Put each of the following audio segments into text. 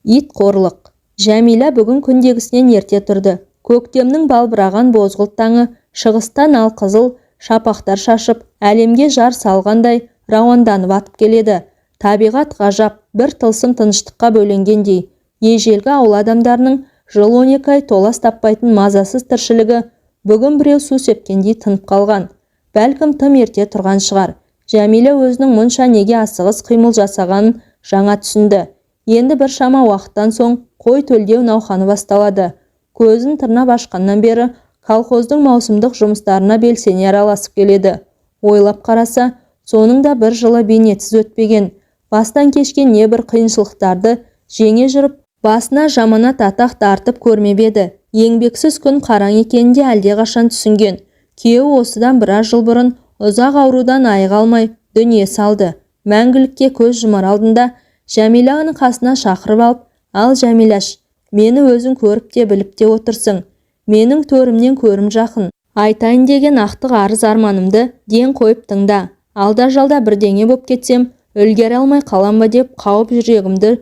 Ит қорлық. Жәмила бүгін күндегісінен ерте тұрды. Көктемнің балбыраған бозғылт таңы шығыстан алқызыл шапақтар шашып, әлемге жар салғандай рауанданып атып келеді. Табиғат ғажап бір тылсым тыныштыққа бөленгендей. Ежелгі ауыл адамдарының жыл 12 ай толас таппайтын мазасыз тіршілігі бүгін біреу су сепкендей тынып қалған. Бәлкім, тым ерте тұрған шығар. Жәмила өзінің мұнша неге асығыс қимыл жасағанын жаңа түсінді. Енді біршама уақыттан соң қой төлдеу науқаны басталады. Көзін тырнап ашқаннан бері колхоздың маусымдық жұмыстарына белсене араласып келеді. Ойлап қараса, соның да бір жылы бейнетсіз өтпеген. Бастан кешкен небір қиыншылықтарды жеңе жүріп, басына жаманат атақ тартып көрмеп еді. Еңбексіз күн қараң екенін де әлдеқашан түсінген. Күйеуі осыдан біраз жыл бұрын ұзақ аурудан айыға алмай дүние салды. Мәңгілікке көз жұмар алдында Жәмиланы қасына шақырып алып, «Ал, Жәмилаш, мені өзің көріп те, біліп те отырсың. Менің төрімнен көрім жақын. Айтайын деген ақтық арыз арманымды ден қойып тыңда. Алда-жалда бірдеңе боп кетсем, үлгере алмай қалам ба деп қауіп жүрегімді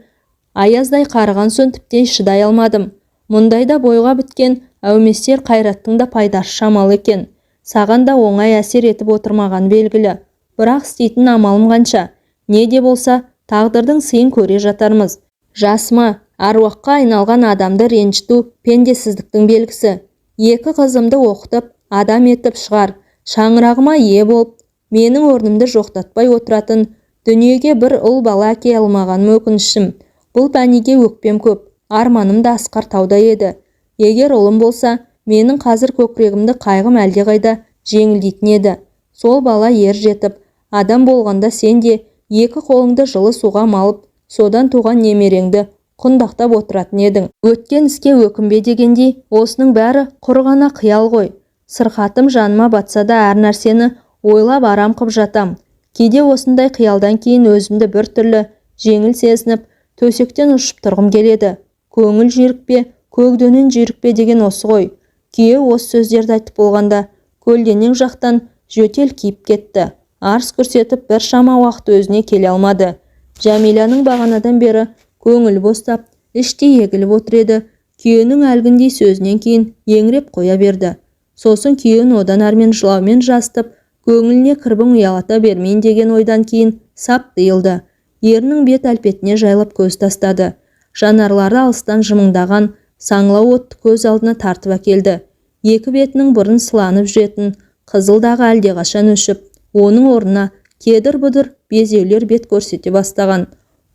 аяздай қарыған соң тіптен шыдай алмадым. Мұндайда бойға біткен әумесер қайраттың да пайдасы шамалы екен. Саған да оңай әсер етіп отырмағаны белгілі. Бірақ істейтін амалым қанша? Не де болса, тағдырдың сыйын көре жатармыз. Жасыма, аруаққа айналған адамды ренжіту пендесіздіктің белгісі. Екі қызымды оқытып, адам етіп шығар, шаңырағыма ие болып, менің орнымды жоқтатпай отыратын дүниеге бір ұл бала әкеле алмағаным өкінішім. Бұл пәниге өкпем көп, арманым да асқар таудай еді. Егер ұлым болса, менің қазір көкірегімді қайғым әлдеқайда жеңілдейтін еді. Сол бала ер жетіп, адам болғанда сен де екі қолыңды жылы суға малып, содан туған немереңді құндақтап отыратын едің. Өткен іске өкінбе дегендей, осының бәрі құр ғана қиял ғой. Сырқатым жаныма батса да, әр нәрсені ойлап арам қып жатам. Кейде осындай қиялдан кейін өзімді бір түрлі жеңіл сезініп, төсектен ұшып тұрғым келеді. Көңіл жүйрік пе, көгдөнен жүйрік пе деген осы ғой». Күйеуі осы сөздерді айтып болғанда, көлденең жақтан жөтел киіп кетті. Арс көрсетіп, біршама уақыт өзіне келе алмады. Жәмиланың бағанадан бері көңілі бостап, іштей егіліп отыр еді. Күйеуінің әлгіндей сөзінен кейін еңіреп қоя берді. Сосын күйеуін одан әрмен жылаумен жасытып, көңіліне кірбің ұялата бермейін деген ойдан кейін сап тыйылды. Ерінің бет әлпетіне жайлап көз тастады. Жанарлары алыстан жымыңдаған саңлау отты көз алдына тартып әкелді. Екі бетінің бұрын сыланып жүретін қызыл дағы әлдеқашан өшіп, оның орнына кедір-бұдыр безеулер бет көрсете бастаған.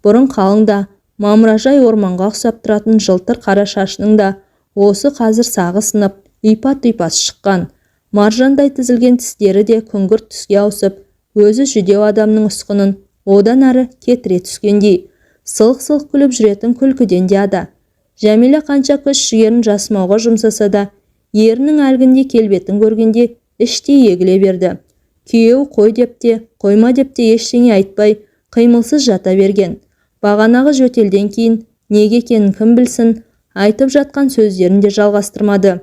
Бұрын қалың да мамыражай орманға ұқсап тұратын жылтыр қара шашының да осы қазір сағы сынып, ұйпа-тұйпасы шыққан. Маржандай тізілген тістері де күңгірт түске ауысып, өзі жүдеу адамның ұсқынын одан әрі кетіре түскендей. Сылқ-сылқ күліп жүретін күлкіден де ада. Жәмила қанша күш жігерін жасымауға жұмсаса да, ерінің әлгіндей келбетін көргенде іштей егіле берді. Күйеуі қой деп те, қойма деп те ештеңе айтпай, қимылсыз жата берген. Бағанағы жөтелден кейін неге екенін кім білсін, айтып жатқан сөздерін де жалғастырмады.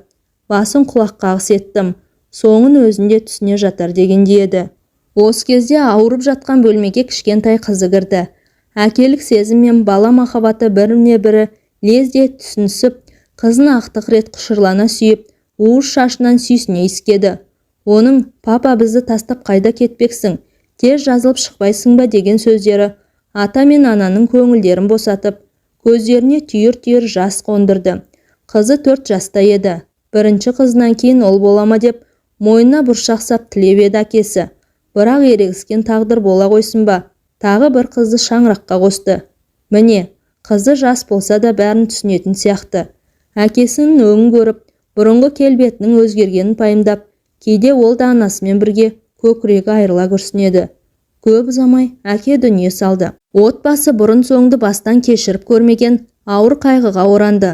Басын құлақ қағыс еттім, соңын өзінде түсіне жатар дегендей еді. Осы кезде ауырып жатқан бөлмеге кішкентай қызы кірді. Әкелік сезім мен бала махаббаты біріне бірі лезде түсінісіп, қызын ақтық рет құшырлана сүйіп, уыз шашынан сүйсіне иіскеді. Оның «Папа, бізді тастап қайда кетпексің? Тез жазылып шықпайсың ба?» деген сөздері ата мен ананың көңілдерін босатып, көздеріне түйір-түйір жас қондырды. Қызы 4 жаста еді. Бірінші қызынан кейін ұл бола ма деп мойнына бұршақ сап тілеп еді әкесі. Бірақ ерегіскен тағдыр бола қойсын ба, тағы бір қызды шаңыраққа қосты. Міне, қызы жас болса да, бәрін түсінетін сияқты. Әкесінің өңін көріп, бұрынғы келбетінің өзгергенін пайымдап, кейде ол да анасымен бірге көкірегі айырыла күрсінеді. Көп ұзамай әке дүние салды. Отбасы бұрын-соңды бастан кешіріп көрмеген ауыр қайғыға оранды.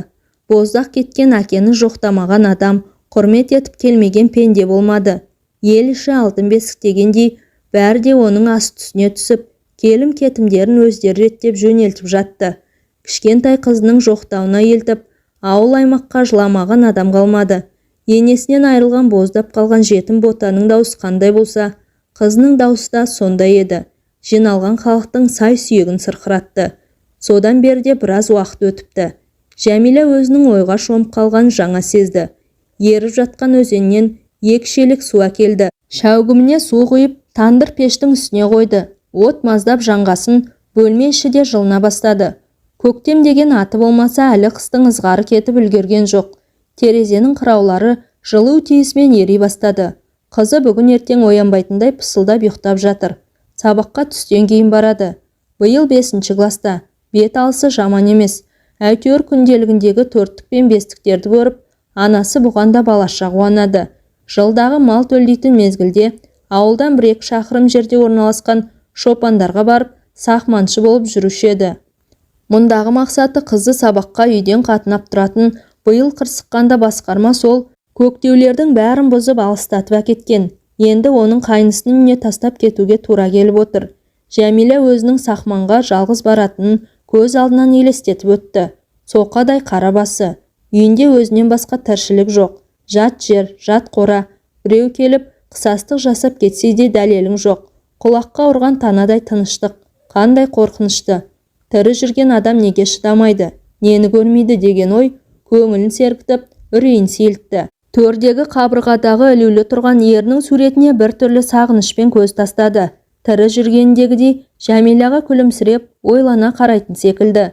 Боздақ кеткен әкені жоқтамаған адам, құрмет етіп келмеген пенде болмады. Ел іші алтын бесік дегендей, бәрі де оның асты үстіне түсіп, келім-кетімдерін өздері реттеп жөнелтіп жатты. Кішкентай қызының жоқтауына елтіп, ауыл аймаққа жыламаған адам қалмады. Енесінен айырылған, боздап қалған жетім ботаның даусы қандай болса, қызының даусы да сондай еді. Жиналған халықтың сай сүйегін сырқыратты. Содан бері де біраз уақыт өтіпті. Жәмила өзінің ойға шомып қалғанын жаңа сезді. Еріп жатқан өзеннен екі шелек су әкелді. Шәугіміне су құйып, тандыр пештің үстіне қойды. От маздап жанғасын, бөлме іші де жылына бастады. Көктем деген аты болмаса, әлі қыстың ызғары кетіп үлгерген жоқ. Терезенің қыраулары жылу тиісімен ери бастады. Қызы бүгін-ертең оянбайтындай пысылдап ұйықтап жатыр. Сабаққа түстен кейін барады. Биыл бесінші класта. Бет алысы жаман емес. Әйтеуір күнделігіндегі төрттік пен бестіктерді көріп, анасы бұған да балаша қуанады. Жылдағы мал төлдейтін мезгілде ауылдан 1-2 шақырым жерде орналасқан шопандарға барып, сақманшы болып жүруші еді. Мұндағы мақсаты қызы сабаққа үйден қатынап тұратын. Биыл қырсыққанда басқарма сол көктеулердің бәрін бұзып, алыстатып әкеткен. Енді оның қайнысының үйіне тастап кетуге тура келіп отыр. Жәмила өзінің сақманға жалғыз баратынын көз алдынан елестетіп өтті. Соқадай қара басы. Үйінде өзінен басқа тіршілік жоқ. Жат жер, жат қора. Біреу келіп, қысастық жасап кетсе де дәлелің жоқ. Құлаққа ұрған танадай тыныштық. Қандай қорқынышты. Тірі жүрген адам неге шыдамайды, нені көрмейді деген ой көңілін сергітіп, үрейін сейілтті. Төрдегі қабырғадағы ілулі тұрған ерінің суретіне бір түрлі сағынышпен көз тастады. Тірі жүргеніндегідей Жәмилаға күлімсіреп, ойлана қарайтын секілді.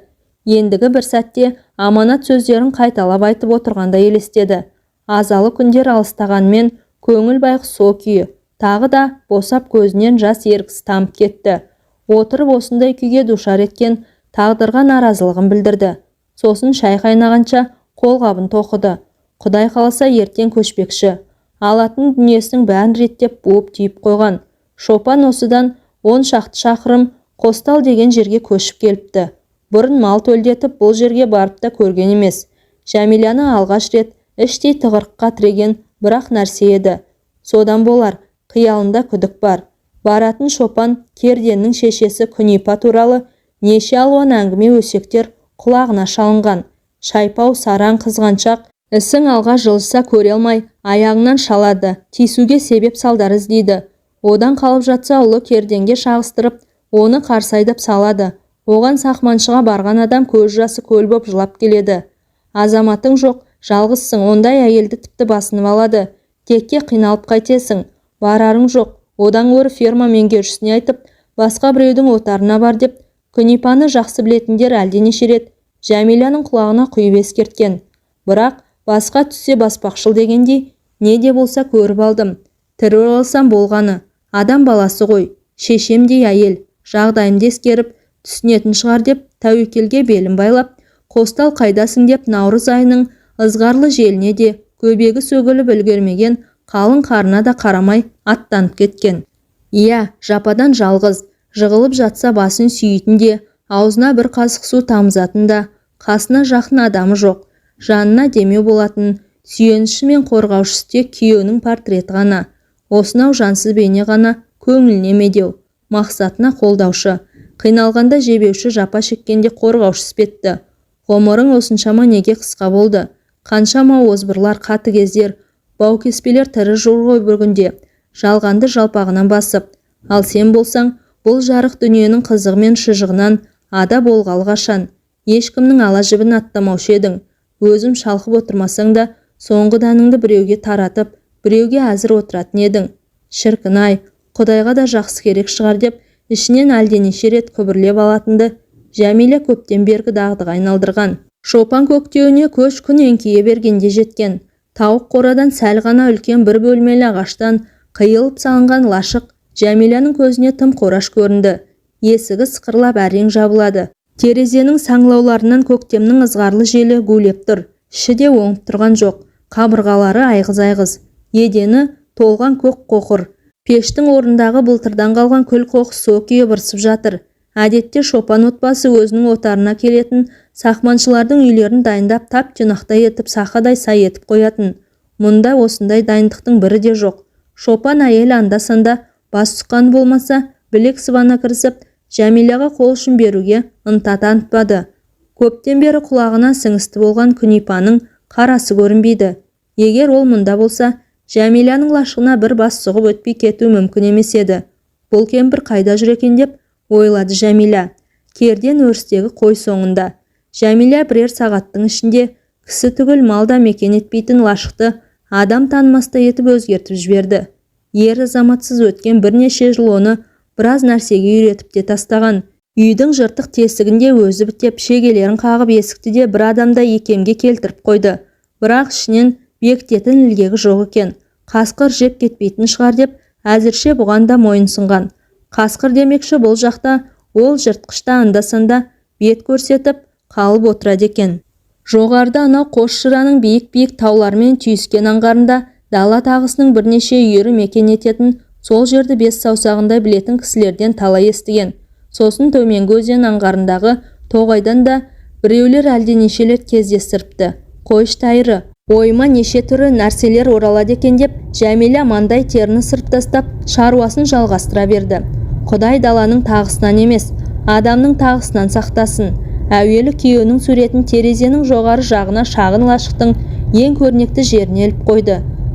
Ендігі бір сәтте аманат сөздерін қайталап айтып отырғандай елестеді. Азалы күндер алыстағанмен көңіл байғұс сол күйі. Тағы да босап, көзінен жас еріксіз тамып кетті. Отырып осындай күйге душар еткен тағдырға наразылығын білдірді. Сосын шай қайнағанша қолғабын тоқыды. Құдай қаласа, ертең көшпекші. Алатын дүниесінің бәрін реттеп, буып-түйіп қойған. Шопан осыдан 10 шақты шақырым Қостал деген жерге көшіп келіпті. Бұрын мал төлдетіп бұл жерге барып та көрген емес. Жәмиланы алғаш рет іштей тығырыққа тіреген бір-ақ нәрсе еді. Содан болар, қиялында күдік бар. Баратын шопан Керденнің шешесі Күнипа туралы неше алуан әңгіме, өсектер құлағына шалынған. Шайпау, сараң, қызғаншақ, ісің алға жылжыса көре алмай, аяғыңнан шалады, тиісуге себеп салдар іздейді. Одан қалып жатса, ұлы Керденге шағыстырып, оны қарсы айдап салады. Оған сақманшыға барған адам көз жасы көл боп жылап келеді. Азаматың жоқ, жалғызсың, ондай әйелді тіпті басынып алады. Текке қиналып қайтесің, барарың жоқ. Одан гөрі ферма меңгерушісіне айтып, басқа біреудің отарына бар деп Күнипаны жақсы білетіндер әлденеше рет Жәмиланың құлағына құйып ескерткен. Бірақ басқа түссе баспақшыл дегендей, не де болса көріп алдым. Тірі оралсам болғаны, адам баласы ғой, шешемдей әйел, жағдайымды ескеріп, түсінетін шығар деп тәуекелге белін байлап, Қостал қайдасың деп наурыз айының ызғарлы желіне де, көбегі сөгіліп үлгермеген қалың қарына да қарамай аттанып кеткен. Иә, жападан жалғыз, жығылып жатса басын сүйейтін де, аузына бір қасық су тамызатын да, қасына жақын адамы жоқ. Жанына демеу болатын сүйеніші мен қорғаушысы тек күйеуінің портреті ғана. Осынау жансыз бейне ғана көңіліне медеу, мақсатына қолдаушы, қиналғанда жебеуші, жапа шеккенде қорғаушы іспетті. Ғұмырың осыншама неге қысқа болды? Қаншама озбырлар, қатыгездер, баукеспелер тірі жүр ғой бүгінде, жалғанды жалпағынан басып. Ал сен болсаң, бұл жарық дүниенің қызығы мен шыжығынан ада болғалы қашан. Ешкімнің ала жібін аттамаушы едің. Өзім шалқып отырмасаң да, соңғы дәніңді біреуге таратып, біреуге әзір отыратын едің. Шіркін-ай, Құдайға да жақсы керек шығар деп ішінен әлденеше рет күбірлеп алатынды Жәмила көптен бергі дағдыға айналдырған. Шопан көктеуіне көш күн еңкейе бергенде жеткен. Тауық қорадан сәл ғана үлкен бір бөлмелі ағаштан қиылып салынған лашық Жәмиланың көзіне тым қораш көрінді. Есігі сықырлап әрең жабылады. Терезенің саңылауларынан көктемнің ызғарлы желі гулеп тұр. Іші де оңып тұрған жоқ. Қабырғалары айғыз-айғыз. Едені толған көк қоқыр. Пештің орнындағы былтырдан қалған күл қоқыс со күйі бырсып жатыр. Әдетте шопан отбасы өзінің отарына келетін сақманшылардың үйлерін дайындап, тап-тұйнақтай етіп, сақадай сай етіп қоятын. Мұнда осындай дайындықтың бірі де жоқ. Шопан әйелі анда-санда бас сұққаны болмаса, білек сыбана кірісіп, Жәмилаға қол ұшын беруге ынта танытпады. Көптен бері құлағына сіңісті болған Күнипаның қарасы көрінбейді. Егер ол мұнда болса, Жәмиланың лашығына бір бас сұғып өтпей кету мүмкін емес еді. Бұл кемпір қайда жүр екен деп ойлады Жәмила. Керден өрістегі қой соңында. Жәмила бірер сағаттың ішінде кісі түгіл мал да мекен етпейтін лашықты адам танымастай етіп өзгертіп жіберді. Ер азаматсыз өткен бірнеше жыл оны біраз нәрсеге үйретіп те тастаған. Үйдің жыртық тесігін де өзі бітеп, шегелерін қағып, есікті де бір адамдай икемге келтіріп қойды. Бірақ ішінен бекітетін ілгегі жоқ екен. Қасқыр жеп кетпейтін шығар деп әзірше бұған да мойынсұнған. Қасқыр демекші, бұл жақта ол жыртқыш та анда-санда бет көрсетіп қалып отырады екен. Жоғарыда, анау қос жыраның биік-биік тауларымен түйіскен аңғарында дала тағысының бірнеше үйірі мекен ететін сол жерді бес саусағындай білетін кісілерден талай естіген. Сосын төменгі өзен аңғарындағы тоғайдан да біреулер әлденеше рет кездестіріпті. Қойшы, тәйірі, ойыма неше түрлі нәрселер оралады екен деп Жәмила маңдай терін ысырып тастап, шаруасын жалғастыра берді. Құдай даланың тағысынан емес, адамның тағысынан сақтасын. Әуелі күйеуінің суретін терезенің жоғары жағына, шағын лашықтың ең көрнекті жеріне іліп қойды.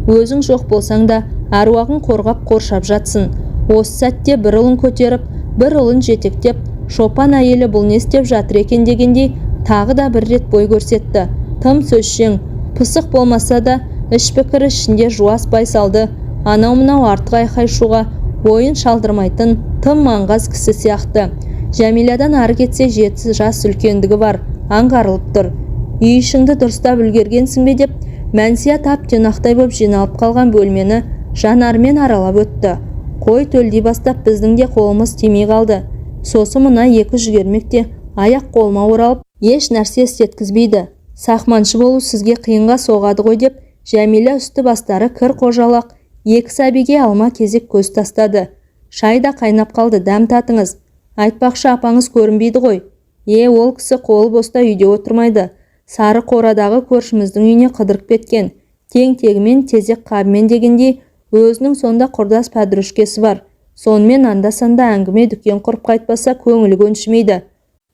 Өзің жоқ болсаң да, әруағың қорғап, қоршап жатсын. Осы сәтте бір ұлын көтеріп, бір ұлын жетектеп, шопан әйелі бұл не істеп жатыр екен дегендей тағы да бір рет бой көрсетті. Тым сөзшең, пысық болмаса да, іш пікірі ішінде жуас, байсалды, анау-мынау артық айқай-шуға бойын шалдырмайтын тым маңғаз кісі сияқты. Жәмиладан ары кетсе 7 жас үлкендігі бар аңғарылып тұр. Үй ішіңді дұрыстап үлгергенсің бе? деп Мәнсия тап-тұйнақтай боп жиналып қалған бөлмені жанарымен аралап өтті. Қой төлдей бастап біздің де қолымыз тимей қалды. Сосын мына екі жүгермек те аяқ-қолыма оралып, еш нәрсе істеткізбейді. Сақманшы болу сізге қиынға соғады ғой, деп Жәмила үсті-бастары кір қожалақ екі сәбиге алма-кезек көз тастады. Шай да қайнап қалды, дәм татыңыз. Айтпақшы, апаңыз көрінбейді ғой? Е, ол кісі қолы боста үйде отырмайды. Сары қорадағы көршіміздің үйіне қыдырып кеткен. Тең-тегімен, тезек қабымен дегендей, өзінің сонда құрдас пәдірүшкесі бар. Сонымен анда-санда әңгіме-дүкен құрып қайтпаса, көңілі көншімейді.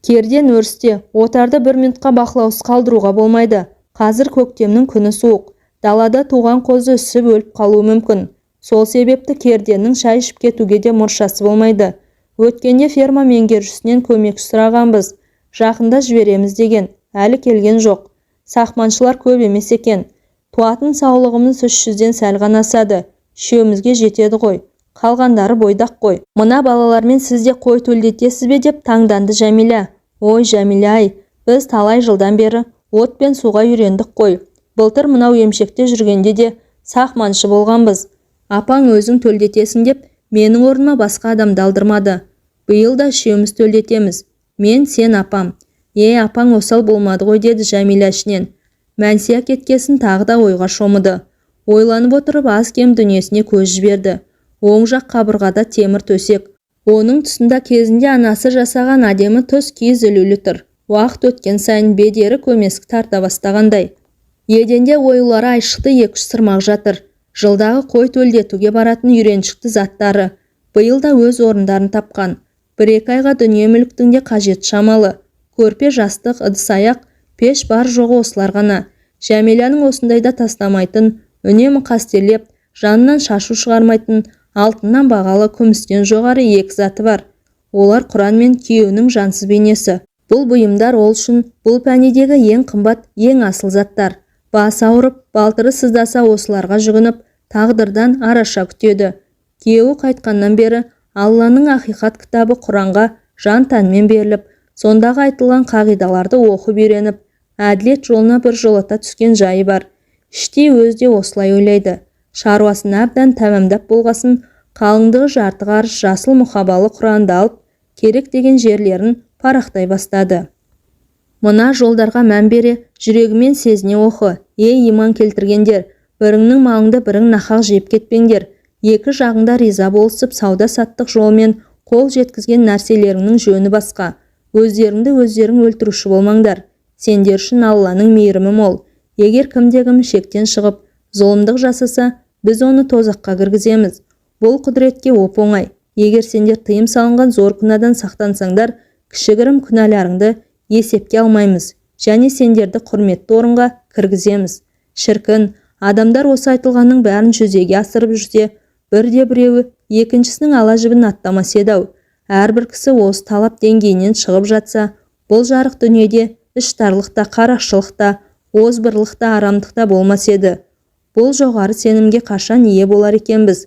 Керден өрісте отарды бір минутқа бақылаусыз қалдыруға болмайды. Қазір көктемнің күні суық. Далада туған қозы үсіп өліп қалуы мүмкін. Сол себепті Керденнің шай ішіп кетуге де мұршасы болмайды. Өткенде ферма меңгерушісінен көмекші сұрағанбыз. Жақында жібереміз деген, әлі келген жоқ. Сақманшылар көп емес екен. Туатын саулығымыз 300-ден сәл ғана асады. Үшеумізге жетеді ғой. Қалғандары бойдақ қой. Мына балалармен сіз де қой төлдетесіз бе? деп таңданды Жәмила. Ой, Жәмила-ай, біз талай жылдан бері от пен суға үйрендік қой. Былтыр мынау емшекте жүргенде де сақманшы болғанбыз. Апаң өзің төлдетесің деп менің орныма басқа адамды алдырмады. Биыл да үшеуміз төлдетеміз: мен, сен, апам. Е, апаң осал болмады ғой, деді Жәмила ішінен. Мәнсия кеткесін тағы да ойға шомыды. Ойланып отырып, аз-кем дүниесіне көз жіберді. Оң жақ қабырғада темір төсек. Оның тұсында кезінде анасы жасаған әдемі тұс киіз ілулі тұр. Уақыт өткен сайын бедері көмескі тарта бастағандай. Еденде оюлары айшықты екі-үш сырмақ жатыр. Жылдағы қой төлдетуге баратын үйреншікті заттары биыл да өз орындарын тапқан. Бір-екі айға дүние-мүліктің де қажеті шамалы. Көрпе, жастық, ыдыс-аяқ, пеш, бар-жоғы осылар ғана. Жәмиланың осындайда тастамайтын, үнемі қастерлеп, жанынан шашу шығармайтын, алтыннан бағалы, күмістен жоғары екі заты бар. Олар құран мен күйеуінің жансыз бейнесі. Бұл бұйымдар ол үшін бұл пәнидегі ең қымбат, ең асыл заттар. Басы ауырып, балтыры сыздаса, осыларға жүгініп, тағдырдан араша күтеді. Күйеуі қайтқаннан бері Алланың ақиқат кітабы Құранға жан-тәнімен беріліп, сондағы айтылған қағидаларды оқып үйреніп, әділет жолына бір жолата түскен жайы бар. Іштей өзі де осылай ойлайды. Шаруасын әбден тәмамдап болғасын, қалыңдығы жарты қарыс жасыл мұқабалы Құранды алып, керек деген жерлерін парақтай бастады. Мына жолдарға мән бере, жүрегімен сезіне оқы. Ей, иман келтіргендер, біріңнің малыңды бірің нақақ жеп кетпеңдер. Екі жағыңда риза болысып, сауда-саттық жолымен қол жеткізген нәрселеріңнің жөні басқа. Өздеріңді өздерің өлтіруші болмаңдар. Сендер үшін Алланың мейірімі мол. Егер кімде-кім шектен шығып, зұлымдық жасаса, біз оны тозаққа кіргіземіз. Бұл құдіретке оп-оңай. Егер сендер тыйым салынған зор күнәдан сақтансаңдар, кішігірім күнәларыңды есепке алмаймыз және сендерді құрметті орынға кіргіземіз. Шіркін, адамдар осы айтылғанның бәрін жүзеге асырып жүрсе, бірде-біреуі екіншісінің ала жібін аттамас еді-ау. Әрбір кісі осы талап деңгейінен шығып жатса, бұл жарық дүниеде іштарлық та, қарақшылық та, озбырлық та, арамдық та болмас еді. Бұл жоғары сенімге қашан ие болар екенбіз?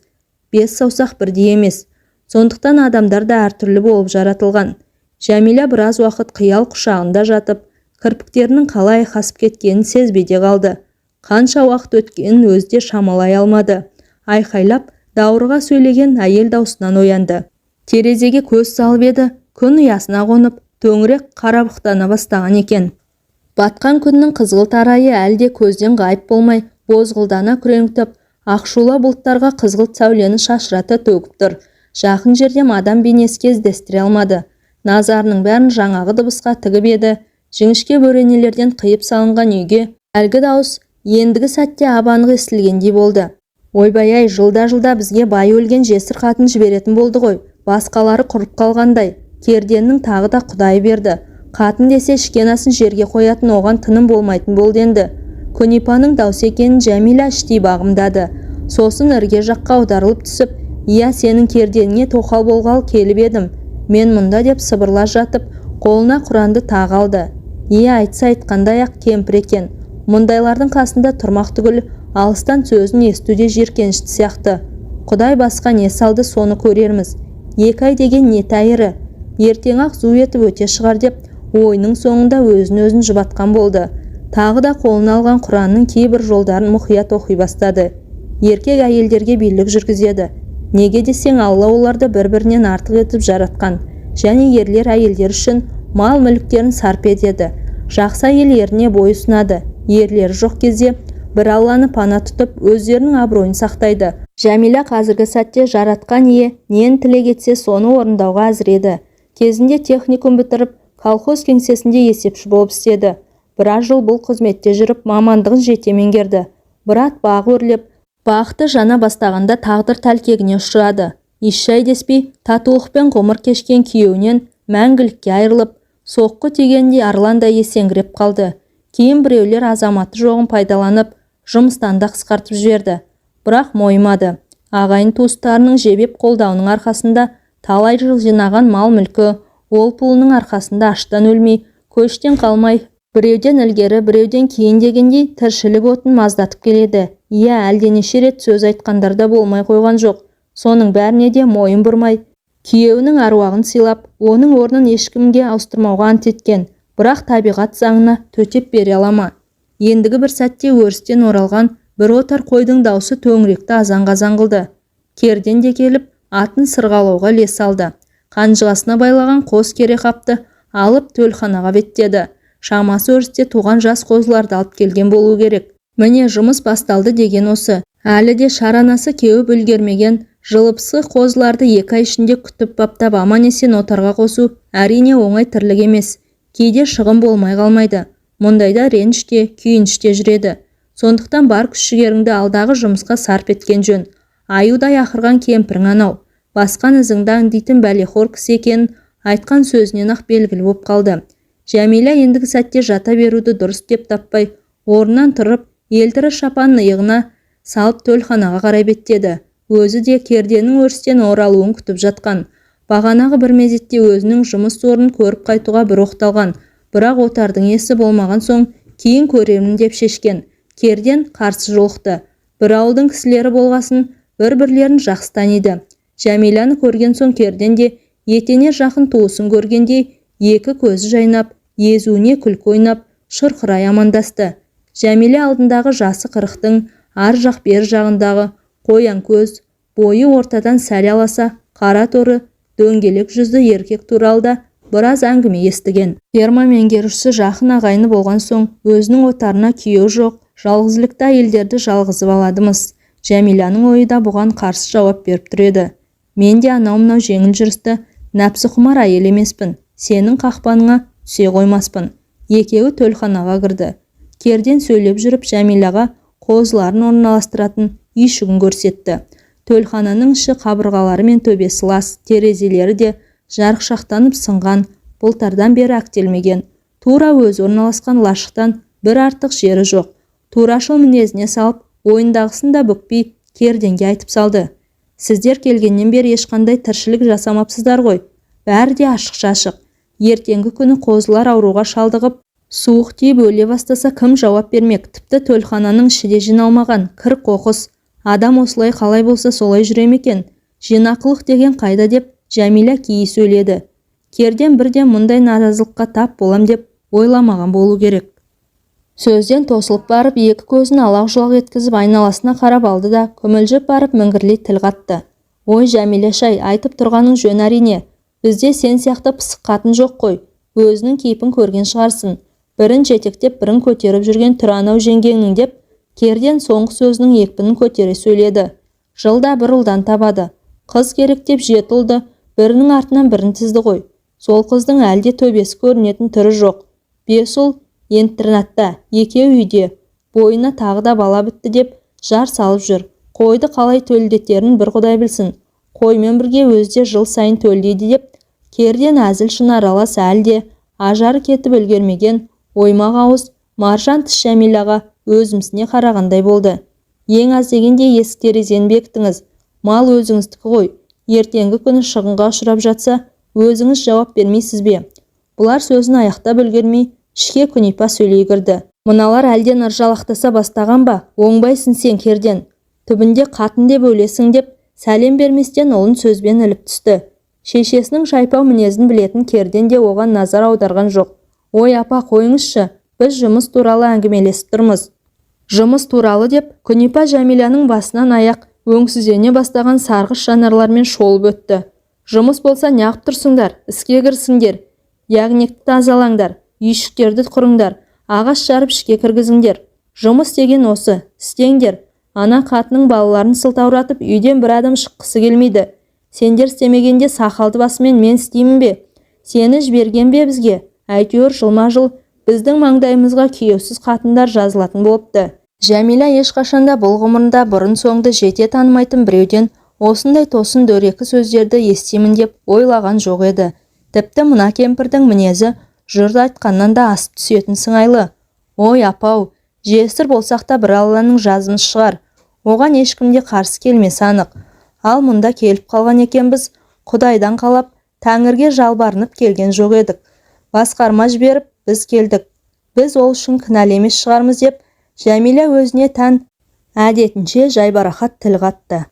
Бес саусақ бірдей емес. Сондықтан адамдар да әртүрлі болып жаратылған. Жәмила біраз уақыт қиял құшағында жатып, кірпіктерінің қалай айқасып кеткенін сезбей де қалды. Қанша уақыт өткенін өзі де шамалай алмады. Айқайлап, даурыға сөйлеген әйел даусынан оянды. Терезеге көз салып еді, күн ұясына қонып, төңірек қарабықтана бастаған екен. Батқан күннің қызғылт арайы әлі де көзден ғайып болмай, бозғылдана күреңітіп, ақшулы бұлттарға қызғылт сәулені шашырата төгіп тұр. Жақын жерден адам бейнесі кездестіре алмады. Назарының бәрін жаңағы дыбысқа тігіп еді, жіңішке бөренелерден қиып салынған үйге әлгі дауыс ендігі сәтте ап-анық естілгендей болды. Ойбай-ай, жылда-жылда бізге бай өлген жесір қатын жіберетін болды ғой, басқалары құрып қалғандай. Керденнің тағы да құдайы берді. Қатын десе ішкен асын жерге қоятын оған тыным болмайтын болды енді. Күнипаның даусы екенін Жәмила іштей бағымдады. Сосын ірге жаққа аударылып түсіп, «Иә, сенің керденіңе тоқал болғалы келіп едім. Мен мұнда», деп сыбырлап жатып, қолына Құранды тағы алды. Иә, айтса айтқандай-ақ кемпір екен. Мұндайлардың қасында тұрмақ түгіл, алыстан сөзін есту де жиіркенішті сияқты. Құдай басқа не салды, соны көрерміз. 2 ай деген не тәйірі? Ертең-ақ зу етіп өте шығар деп, ойының соңында өзін-өзін жұбатқан болды. Тағы да қолына алған Құранның кейбір жолдарын мұқият оқи бастады. Еркек әйелдерге билік жүргізеді. Неге десең, Алла оларды бір-бірінен артық етіп жаратқан. Және ерлер әйелдер үшін мал-мүліктерін сарп етеді. Жақсы әйел еріне бой ұсынады. Ерлері жоқ кезде бір Алланы пана тұтып, өздерінің абыройын сақтайды. Жәмила қазіргі сәтте жаратқан ие нені тілек етсе, соны орындауға әзір еді. Кезінде техникум бітіріп, колхоз кеңсесінде есепші болып істеді. Біраз жыл бұл қызметте жүріп, мамандығын жете меңгерді. Бірақ бағы өрлеп, бақыты жана бастағанда тағдыр тәлкегіне ұшырады. Исшай деспей, татулықпен ғұмыр кешкен күйеуінен мәңгілікке айырылып, соққы тигендей арландай есеңгіреп қалды. Кейін біреулер азаматы жоғын пайдаланып, жұмыстан да қысқартып жіберді. Бірақ мойымады. Ағайын-туыстарының жебеп қолдауының арқасында, талай жыл жинаған мал-мүлкі, ол-пұлының арқасында аштан өлмей, көштен қалмай, біреуден ілгері, біреуден кейін дегендей тіршілік отын маздатып келеді. Иә, әлденеше рет сөз айтқандар да болмай қойған жоқ. Соның бәріне де мойын бұрмай, күйеуінің аруағын сыйлап, оның орнын ешкімге ауыстырмауға ант еткен. Бірақ табиғат заңына төтеп бере ала ма? Ендігі бір сәтте өрістен оралған бір отар қойдың даусы төңіректі азан-қазан қылды. Керден де келіп, атын сырғалауға іле салды. Қанжығасына байлаған қос кере қапты алып төлханаға беттеді. Шамасы өрісте туған жас қозыларды алып келген болу керек. Міне, жұмыс басталды деген осы. Әлі де шаранасы кеуіп үлгермеген жылыпсы қозыларды 2 ай ішінде күтіп баптап, аман-есен отарға қосу әрине оңай тірлік емес. Кейде шығын болмай қалмайды. Мұндайда реніш те, күйініш те жүреді. Сондықтан бар күш-жігеріңді алдағы жұмысқа сарп еткен жөн. Аюдай ақырған кемпірің анау. Басқан ізіңді аңдитын бәлеқор кісі екенін айтқан сөзінен-ақ белгілі боп қалды. Жәмила ендігі сәтте жата беруді дұрыс деп таппай, орнынан тұрып, елтірі шапанын иығына салып төлханаға қарай беттеді. Өзі де керденнің өрістен оралуын күтіп жатқан. Бағанағы бір мезетте өзінің жұмыс орнын көріп қайтуға бір оқталған, бірақ отардың иесі болмаған соң кейін көрермін деп шешкен. Керден қарсы жолықты. Бір ауылдың кісілері болғасын, бір-бірлерін жақсы таниды. Жәмиланы көрген соң Керден де етене жақын туысын көргендей екі көзі жайнап, езуіне күлкі ойнап, шұрқырай амандасты. Жәмила алдындағы жасы 40-тың ар жақ бер жағындағы қоян көз, бойы ортадан сәл аласа, қара торы, дөңгелек жүзді еркек туралы да біраз әңгіме естіген. Ферма меңгерушісі жақын ағайыны болған соң, өзінің отарына күйеуі жоқ, жалғызілікті әйелдерді жалғызып алады-мыс. Жәмиланың ойы да бұған қарсы жауап беріп тұр еді. Мен де анау-мынау жеңіл жүрісті, нәпсіқұмар әйел емеспін, сенің қақпаныңа түсе қоймаспын. Екеуі төлханаға кірді. Керден сөйлеп жүріп Жәмилаға қозыларын орналастыратын үйшігін көрсетті. Төлхананың іші қабырғалары мен төбесі лас, терезелері де жарықшақтанып сынған, былтырдан бері әктелмеген. Тура өзі орналасқан лашықтан бір артық жері жоқ. Турашыл мінезіне салып, ойындағысын да бүкпей Керденге айтып салды. Сіздер келгеннен бері ешқандай тіршілік жасамапсыздар ғой. Бәрі де ашық-шашық. Ертеңгі күні қозылар ауруға шалдығып, суық тиіп өле бастаса, кім жауап бермек? Тіпті төлхананың іші де жиналмаған, кір-қоқыс. Адам осылай қалай болса солай жүре ме екен? Жинақылық деген қайда, деп Жәмила кейи сөйледі. Керден бірден мұндай наразылыққа тап болам деп ойламаған болу керек. Сөзден тосылып барып, екі көзін алақ-жұлақ еткізіп айналасына қарап алды да, күмілжіп барып міңгірлей тіл қатты. Ой, Жәмилаш-ай, айтып тұрғаның жөн, әрине. Бізде сен сияқты пысық қатын жоқ қой. Өзінің кейпін көрген шығарсың. Бірін жетектеп, бірін көтеріп жүрген түрі анау жеңгеңнің, деп Керден соңғы сөзінің екпінін көтере сөйледі. Жылда бір ұлдан табады. Қыз керек деп жеті ұлды бірінің артынан бірін тізді ғой. Сол қыздың әлі де төбесі көрінетін түрі жоқ. Бес ұл интернатта, екеуі үйде. Бойына тағы да бала бітті деп жар салып жүр. Қойды қалай төлдетерін бір құдай білсін. Қоймен бірге өзі де жыл сайын төлдейді, деп Керден әзіл-шыны аралас әлі де ажары кетіп үлгермеген оймақ ауыз, маржан тіс Жәмилаға өзімсіне қарағандай болды. Ең аз дегенде есік терезені бекітіңіз. Мал өзіңіздікі ғой. Ертеңгі күні шығынға ұшырап жатса, өзіңіз жауап бермейсіз бе? Бұлар сөзін аяқтап үлгермей, ішке Күнипа сөйлей кірді. Мыналар әлден ыржалақтаса бастаған ба? Оңбайсың сен, Керден. Түбінде қатын деп өлесің, деп сәлем берместен ұлын сөзбен іліп түсті. Шешесінің жайпау мінезін білетін Керден де оған назар аударған жоқ. Ой, апа, қойыңызшы, біз жұмыс туралы әңгімелесіп тұрмыз. Жұмыс туралы, деп Күнипа Жәмиланың басынан аяқ өңсіздене бастаған сарғыш жанарлармен шолып өтті. Жұмыс болса, неғып тұрсыңдар? Іске кірісіңдер. Ягнекті тазалаңдар, үйшіктерді құрыңдар, ағаш жарып ішке кіргізіңдер. Жұмыс деген осы, істеңдер. Ана қатының балаларын сылтауратып, үйден бір адам шыққысы келмейді. Сендер істемегенде сақалды басымен мен істеймін бе? Сені жіберген бе бізге? Әйтеуір жылма-жыл біздің маңдайымызға күйеусіз қатындар жазылатын болыпты. Жәмила ешқашанда бұл ғұмырында бұрын-соңды жете танымайтын біреуден осындай тосын дөрекі сөздерді естимін деп ойлаған жоқ еді. Тіпті мына кемпірдің мінезі жұрт айтқаннан да асып түсетін сыңайлы. Ой, апау, жесір болсақ та бір Алланың жазмыш шығар. Оған ешкім де қарсы келмесі анық. Ал мұнда келіп қалған екенбіз, Құдайдан қалап, тәңірге жалбарынып келген жоқ едік. Басқарма жіберіп, біз келдік. Біз ол үшін кінәлі емес шығармыз, деп Жәмила өзіне тән әдетінше жайбарақат тіл қатты.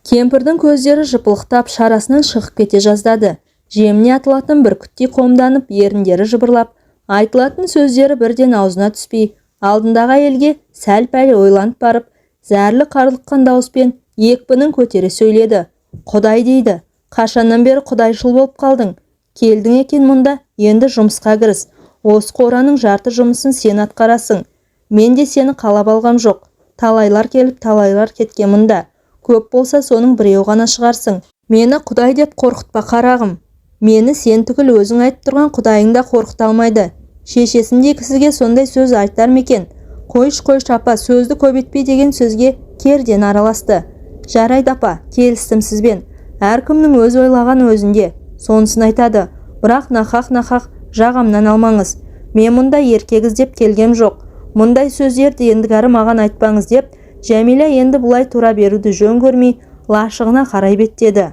Кемпірдің көздері жыпылықтап, шарасынан шығып кете жаздады. Жеміне атылатын бүркіттей қомданып, еріндері жыбырлап, айтылатын сөздері бірден аузына түспей, алдындағы әйелге сәл-пәл ойланып барып, зәрлі қарлыққан дауыспен екпінін көтере сөйледі. Құдай дейді, қашаннан бері құдайшыл болып қалдың? Келдің екен мұнда, енді жұмысқа кіріс. Осы қораның жарты жұмысын сен атқарасың. Мен де сені қалап алғам жоқ. Талайлар келіп, талайлар кеткен мұнда. Көп болса, соның біреуі ғана шығарсың. Мені құдай деп қорқытпа, қарағым. Мені сен түгіл, өзің айтып тұрған құдайың да қорқыта алмайды. Шешесіндей кісіге сондай сөз айтар ма екен? Қойшы, қойшы, апа, сөзді көбейтпей, деген сөзге Керден араласты. Жарайды, апа, келістім сізбен. Әркімнің өз ойлаған өзінде, сонысын айтады. Бірақ нақақ-нақақ жағамнан алмаңыз. Мен мұнда еркек іздеп келгем жоқ. Мұндай сөздерді ендігәрі маған айтпаңыз, деп Жәмила енді бұлай тұра беруді жөн көрмей, лашығына қарай беттеді.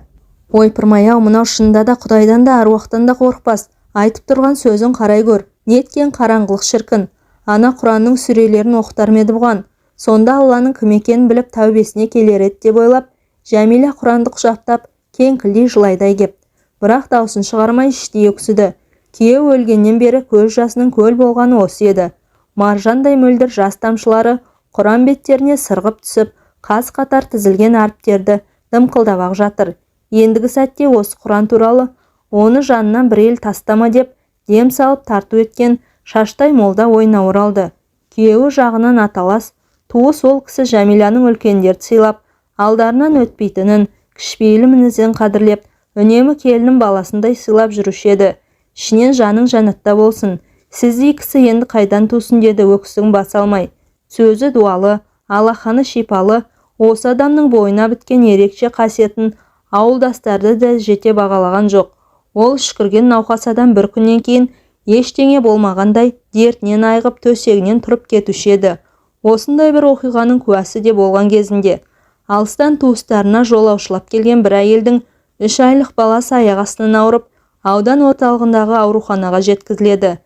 Ойпырмай-ау, мынау шынында да құдайдан да, аруақтан да қорықпас. Айтып тұрған сөзін қарай гөр, неткен қараңғылық шіркін. Ана Құранның сүрелерін оқытар ма еді бұған? Сонда Алланың кім екенін біліп, тәубесіне келер еді, деп ойлап, Жәмила Құранды құшақтап, кеңкілдей жылайдай кеп. Бірақ даусын шығармай іштей өксіді. Күйеуі өлгеннен бері көз жасының көл болғаны осы еді. Маржандай мөлдір жас тамшылары Құран беттеріне сырғып түсіп, қаз-қатар тізілген әріптерді дымқылдап-ақ жатыр. Ендігі сәтте осы Құран туралы оны жанынан бір ел тастама деп дем салып тарту еткен Шаштай молда ойына оралды. Күйеуі жағынан аталас туыс ол кісі Жәмиланың үлкендерді сыйлап, алдарынан өтпейтінін, кішіпейіл мінезін қадірлеп, үнемі келінін баласындай сыйлап жүруші еді. Ішінен жаның жәннатта болсын, сіздей кісі енді қайдан тусын, деді өксігін баса алмай. Сөзі дуалы, алақаны шипалы осы адамның бойына біткен ерекше қасиетін ауылдастары да жете бағалаған жоқ. Ол үшкірген науқас адам бір күннен кейін ештеңе болмағандай дертінен айығып, төсегінен тұрып кетуші еді. Осындай бір оқиғаның куәсі де болған кезінде. Алыстан туыстарына жолаушылап келген бір әйелдің 3 айлық баласы аяқ астынан ауырып, Аудан орталығындағы ауруханаға жеткізіледі.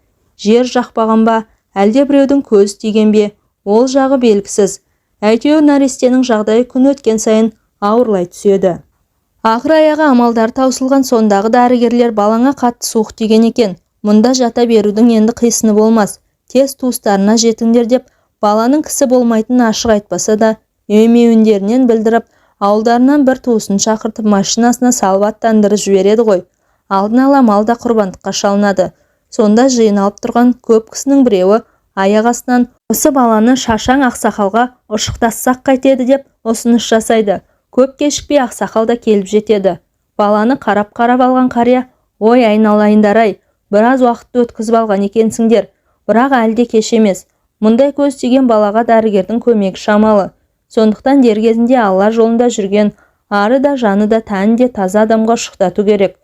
Жер жақпаған ба, әлде біреудің көзі тиген бе, ол жағы белгісіз. Әйтеуір нәрестенің жағдайы күн өткен сайын ауырлай түседі. Ақыр аяғы амалдары таусылған сондағы дәрігерлер балаңа қатты суық тиген екен, мұнда жата берудің енді қисыны болмас, тез туыстарына жетіңдер деп баланың кісі болмайтынын ашық айтпаса да, емеуіріндерін білдіріп, ауылдарынан бір туысын шақыртып машинасына салып аттандырып жібереді ғой. Алдын ала мал да құрбандыққа шалынады. Сонда жиналып тұрған көп кісінің біреуі аяқ астынан осы баланы шашаң ақсақалға ұшықтатсақ қайтеді деп ұсыныс жасайды. Көп кешікпей ақсақал да келіп жетеді. Баланы қарап-қарап алған қария, ой айналайындар-ай, біраз уақытты өткізіп алған екенсіңдер, бірақ әлі де кеш емес. Мұндай көз тиген балаға дәрігердің көмегі шамалы. Сондықтан дер кезінде Алла жолында жүрген, ары да жаны да тәні де таза адамға ұшықтату керек.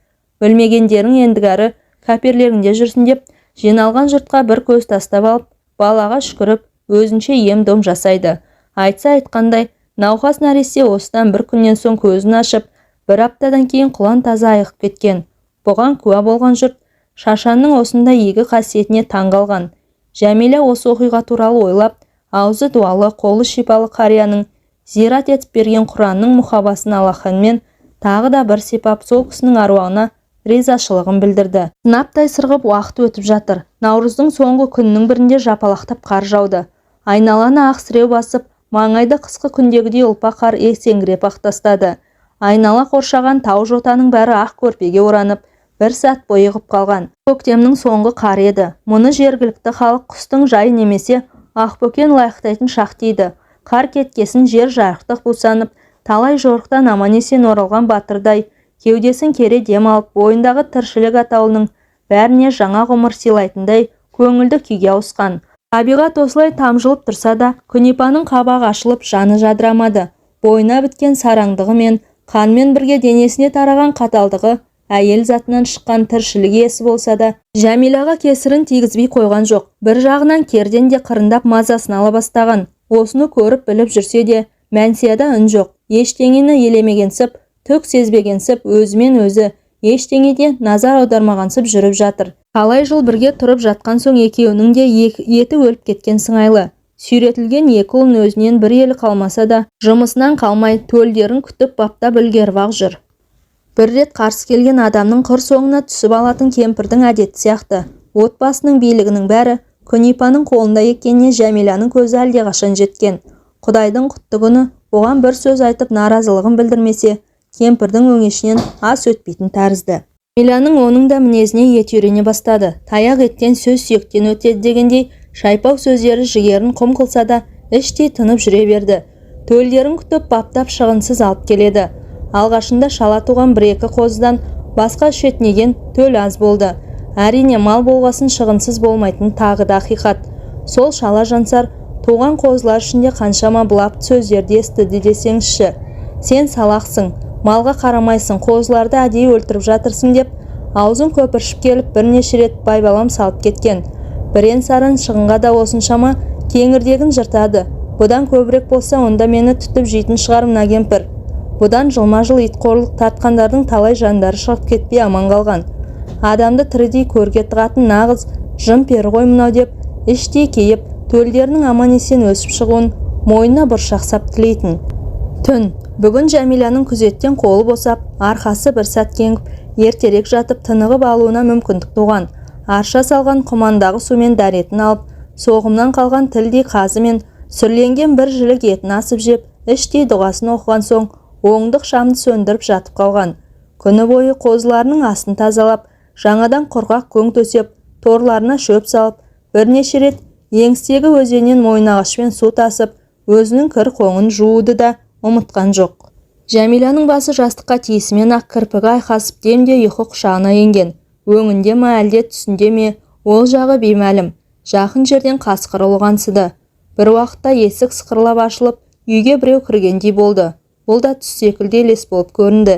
Білмегендерің ендігәрі кәперлеріңде жүрсін деп, жиналған жұртқа бір көз тастап алып, балаға үшкіріп, өзінше ем-дом жасайды. Айтса айтқандай, науқас нәресте осыдан бір күннен соң көзін ашып, бір аптадан кейін құлан таза айығып кеткен. Бұған куә болған жұрт шашанның осындай игі қасиетіне таң қалған. Жәмила осы оқиға туралы ойлап, аузы дуалы, қолы шипалы қарияның зират етіп берген Құранның мұқабасын алақанымен тағы да бір сипап, сол кісінің аруағына ризашылығын білдірді. Сынаптай сырғып уақыт өтіп жатыр. Наурыздың соңғы күнінің бірінде жапалақтап қар жауды. Айналаны ақ сіреу басып, маңайды қысқы күндегідей ұлпа қар есеңгіреп-ақ тастады. Айнала қоршаған тау жотаның бәрі ақ көрпеге оранып, бір сәт бұйығып қалған. Көктемнің соңғы қары еді. Мұны жергілікті халық құстың жайы немесе ақбөкен лайықтайтын шақ дейді. Қар кеткесін жер жарықтық бусанып, талай жорықтан аман-есен оралған батырдай кеудесін кере дем алып, бойындағы тіршілік атаулының бәріне жаңа ғұмыр сыйлайтындай көңілді күйге ауысқан. Табиғат осылай тамжылып тұрса да, Күнипаның қабағы ашылып, жаны жадырамады. Бойына біткен сараңдығы мен қанмен бірге денесіне тараған қаталдығы әйел затынан шыққан тіршілік иесі болса да, Жәмилаға кесірін тигізбей қойған жоқ. Бір жағынан керден де қырындап мазасын ала бастаған. Осыны көріп біліп жүрсе де, Мәнсияда үн жоқ. Ештеңені елемегенсіп, түк сезбегенсіп, өзімен өзі ештеңеге назар аудармағансып жүріп жатыр. Талай жыл бірге тұрып жатқан соң екеуінің де еті өліп кеткен сыңайлы. Сүйретілген екі ұлын өзінен бір елі қалмаса да, жұмысынан қалмай, төлдерін күтіп баптап үлгеріп-ақ жүр. Бір рет қарсы келген адамның қыр соңына түсіп алатын кемпірдің әдеті сияқты. Отбасының билігінің бәрі Күнипаның қолында екеніне Жәмиланың көзі әлдеқашан жеткен. Құдайдың құтты күні бұған бір сөз айтып наразылығын білдірмесе, кемпірдің өңешінен ас өтпейтін тәрізді. Жәмиланың оның да мінезіне еті үйрене бастады. Таяқ еттен, сөз сүйектен өтеді дегендей, шайпау сөздері жігерін құм қылса да, іштей тынып жүре берді. Төлдерін күтіп баптап шығынсыз алып келеді. Алғашында шала туған бір-екі қозыдан басқа шетінеген төл аз болды. Әрине, мал болғасын шығынсыз болмайтын тағы да ақиқат. Сол шала жансар туған қозылар ішінде қаншама былапыт сөздерді естіді десеңізші. Сен салақсың, малға қарамайсың, қозыларды әдейі өлтіріп жатырсың деп аузын көпіршіп келіп бірнеше рет байбалам салып кеткен. Бірен-саран шығынға да осыншама кеңірдегін жыртады. Бұдан көбірек болса, онда мені түтіп жейтін шығар мына кемпір. Бұдан жылма-жыл итқорлық тартқандардың талай жандары шығып кетпей аман қалған. Адамды тірідей көрге тығатын нағыз жын-пері ғой мынау деп іштей кейіп, төлдерінің аман-есен өсіп шығуын мойнына бұршақ сап тілейтін. Түн. Бүгін Жәмиланың күзеттен қолы босап, арқасы бір сәт кеңіп, ертерек жатып тынығып алуына мүмкіндік туған. Арша салған құмандағы сумен дәретін алып, соғымнан қалған тілдей қазы мен сүрленген бір жілік етін асып жеп, іштей дұғасын оқыған соң оңдық шамды сөндіріп жатып қалған. Күні бойы қозыларының астын тазалап, жаңадан құрғақ көң төсеп, торларына шөп салып, бірнеше рет еңістегі өзеннен мойынағашпен су тасып, өзінің кір қоңын жууды да ұмытқан жоқ. Жәмиланың басы жастыққа тиісімен-ақ кірпігі айқасып демде ұйқы құшағына енген. Өңінде ме, әлде түсінде ме, ол жағы беймәлім. Жақын жерден қасқыр ұлығансыды. Бір уақытта есік сықырлап ашылып, үйге біреу кіргендей болды. Бұл да түс секілді елес болып көрінді.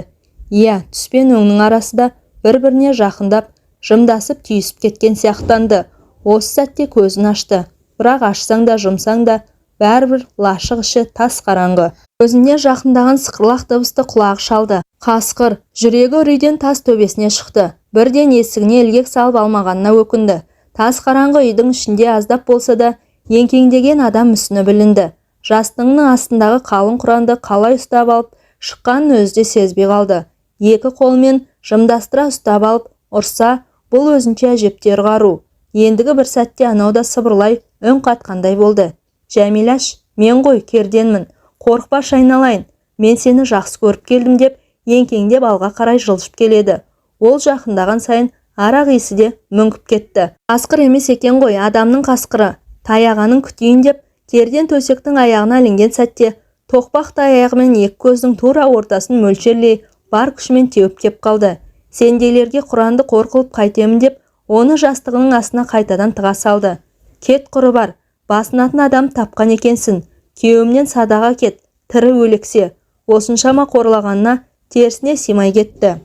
Иә, түс пен өңнің арасы да бір-біріне жақындап, жымдасып түйісіп кеткен сияқтанды. Осы сәтте көзін ашты. Бірақ ашсаң да жұмсаң да бәрібір лашық іші тас қараңғы. Өзіне жақындаған сықырлақ дыбысты құлағы шалды. Қасқыр, жүрегі үрейден тас төбесіне шықты. Бірден есігіне ілгек салып алмағанына өкінді. Тас қараңғы үйдің ішінде аздап болса да еңкеңдеген адам мүсіні білінді. Жастығының астындағы қалың құранды қалай ұстап алып шыққанын өзі де сезбей қалды. Екі қолымен жымдастыра ұстап алып, ұрса, бұл өзінше әжептәуір қару. Ендігі бір сәтте анау да сыбырлай үн қатқандай болды. «Жәмилаш, мен ғой, Керденмін. Қорықпашы, айналайын. Мен сені жақсы көріп келдім», – деп еңкеңдеп алға қарай жылжып келеді. Ол жақындаған сайын арақ иісі де мүңкіп кетті. Қасқыр емес екен ғой, адамның қасқыры. Таяғанын күтейін деп Керден төсектің аяғына ілінген сәтте тоқпақтай аяғымен екі көздің тура ортасын мөлшерлей бар күшімен теуіп кеп қалды. «Сендейлерге құранды қор қылып қайтемін», – деп оны жастығының астына қайтадан тыға салды. «Кет, құры бар, басынатын адам тапқан екенсің. Күйеуімнен садаға кет, тірі өлексе!» Осыншама қорлағанына терісіне сыймай кетті.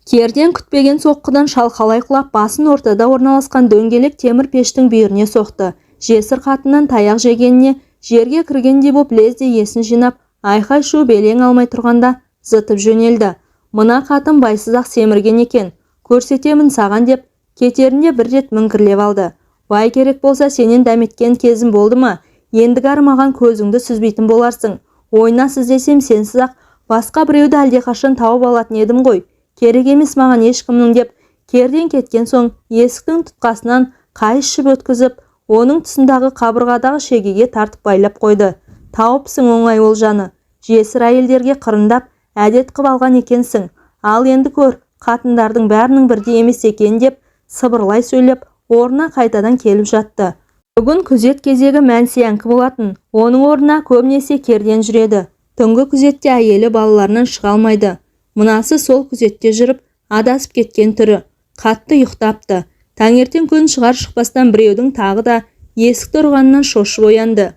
Керден күтпеген соққыдан шалқалай құлап, басын ортада орналасқан дөңгелек темір пештің бүйіріне соқты. Жесір қатыннан таяқ жегеніне жерге кіргендей боп, лезде есін жинап, айқай-шу белең алмай тұрғанда зытып жөнелді. «Мына қатын байсыз-ақ семірген екен, көрсетемін саған», – деп кетерінде бір рет міңгірлеп алды. «Бай керек болса, сенен дәметкен кезім болды ма? Ендігәрі маған көзіңді сүзбейтін боларсың. Ойнас іздесем, сенсіз-ақ басқа біреуді әлдеқашан тауып алатын едім ғой. Керек емес маған ешкімнің», – деп Керден кеткен соң есіктің тұтқасынан қайыс жіп өткізіп, оның тұсындағы қабырғадағы шегеге тартып байлап қойды. «Тауыпсың оңай олжаны. Жесір әйелдерге қырындап әдет қып алған екенсің. Ал енді көр, қатындардың бәрінің бірдей емес екен», – деп сыбырлай сөйлеп, орнына қайтадан келіп жатты. Бүгін күзет кезегі Мәнсиянікі болатын. Оның орнына көбінесе Керден жүреді. Түнгі күзетте әйелі балаларынан шыға алмайды. Мынасы сол күзетте жүріп адасып кеткен түрі. Қатты ұйықтапты. Таңертең күн шығар шықпастан біреудің тағы да есікті ұрғанынан шошып оянды.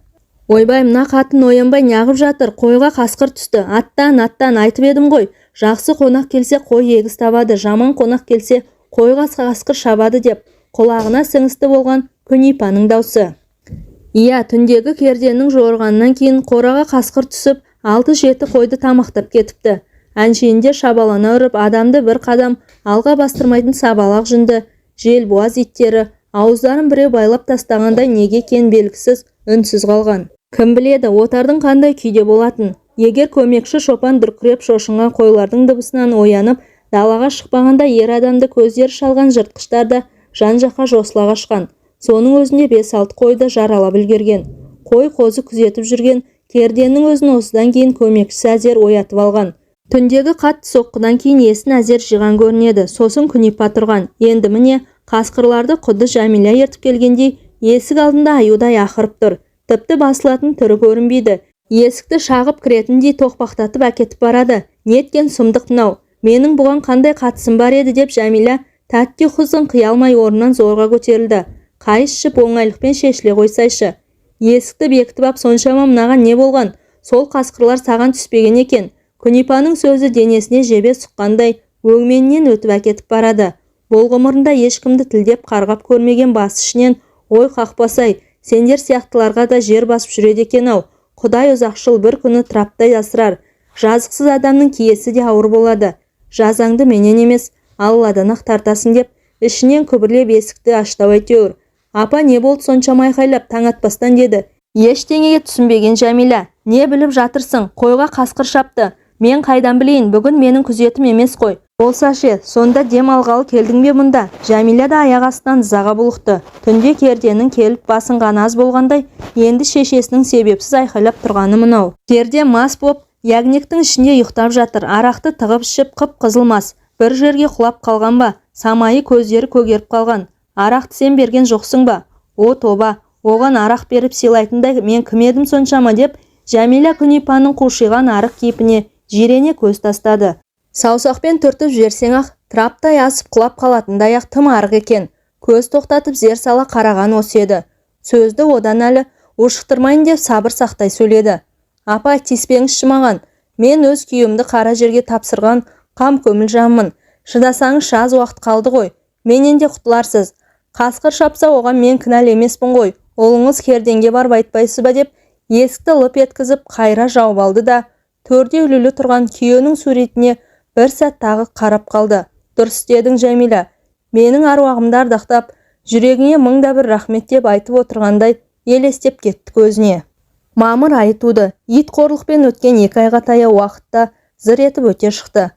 «Ойбай, мына қатын оянбай неғып жатыр? Қойға қасқыр түсті! Аттан, аттан! Айтып едім ғой, жақсы қонақ келсе, қой егіз табады, жаман қонақ келсе, қойға қасқыр шабады деп», – құлағына сіңісті болған Күнипаның даусы. Иә, түндегі Керденнің жорығаннан кейін қораға қасқыр түсіп, алты-жеті қойды тамақтап кетіпті. Әншейінде шабалана үріп, адамды бір қадам алға бастырмайтын сабалақ жүнді желбуаз иттері ауыздарын біреу байлап тастағандай, неге екені белгісіз үнсіз қалған. Кім біледі, отардың қандай күйде болатын. Егер көмекші шопан дүркіреп шошынған қойлардың дыбысынан оянып далаға шықпағанда, ер адамды көздері шалған жыртқыштар да жан-жаққа жосыла қашқан. Соның өзінде бес-алты қойды жаралап үлгерген. Қой-қозы күзетіп жүрген Керденнің өзін осыдан кейін көмекшісі әзер оятып алған. Түндегі қатты соққыдан кейін есін әзер жиған көрінеді. Сосын Күнипа тұрған. Енді міне, қасқырларды құдды Жәмила ертіп келгендей, есік алдында аюдай ақырып тұр. Тіпті басылатын түрі көрінбейді. Есікті шағып кіретіндей тоқпақтатып әкетіп барады. «Неткен сұмдық мынау? Менің бұған қандай қатысым бар еді?» – деп Жәмила тәтті ұйқысын қия алмай орнынан зорға көтерілді. Қайыс жіп оңайлықпен шешіле қойсайшы. Есікті бекітіп ап соншама мынаған не болған? Сол қасқырлар саған түспеген екен. Күнипаның сөзі денесіне жебе сұққандай өңменінен өтіп әкетіп барады. Бұл ғұмырында ешкімді тілдеп қарғап көрмеген басы ішінен: «Ой, қақпас-ай, сендер сияқтыларға да жер басып жүреді екен-ау. Құдай ұзақшыл, бір күні траптай асырар. Жазықсыз адамның киесі де ауыр болады. Жазаңды менен емес, Алладан-ақ тартасың», – деп ішінен күбірлеп есікті ашты әйтеуір. «Апа, не болды соншама айқайлап таң атпастан?» – деді ештеңеге түсінбеген Жәмила. «Не біліп жатырсың? Қойға қасқыр шапты. Мен қайдан білейін? Бүгін менің күзетім емес қой». «Болса ше? Сонда дем алғалы келдің бе мұнда?» Жәмила да аяқ астынан ызаға булықты. Түнде Керденнің келіп басынғаны аз болғандай, енді шешесінің себепсіз айқайлап тұрғаны мынау. Керден мас боп ягнектің ішінде ұйықтап жатыр. Арақты тығып ішіп, қып-қызыл мас. Бір жерге құлап қалған ба, самайы, көздері көгеріп қалған. «Арақты сен берген жоқсың ба?» «О, тоба, оған арақ беріп сыйлайтындай мен кім едім соншама?» – деп Жәмила Күнипаның қушиған арық кейпіне жирене көз тастады. Саусақпен түртіп жіберсең-ақ, траптай асып құлап қалатындай-ақ тым арық екен. Көз тоқтатып зер сала қараған осы еді. Сөзді одан әлі ушықтырмайын деп сабыр сақтай сөйледі. «Апа, тиіспеңізші маған. Мен өз күйеуімді қара жерге тапсырған қам көңіл жанмын. Шыдасаңызшы, аз уақыт қалды ғой. Менен де құтыларсыз. Қасқыр шапса, оған мен кінәлі емеспін ғой. Ұлыңыз Керденге барып айтпайсыз ба?» – деп есікті лып еткізіп қайыра жауып алды да, төрде ілулі тұрған күйеуінің суретіне бір сәт тағы қарап қалды. Дұрыс істедің, Жәмила. Менің аруағымды ардақтап, жүрегіңе мың да бір рахмет деп айтып отырғандай елестеп кетті көзіне. Мамыр айы туды. Ит қорлықпен өткен 2 айға таяу уақытта зыр етіп өте шықты.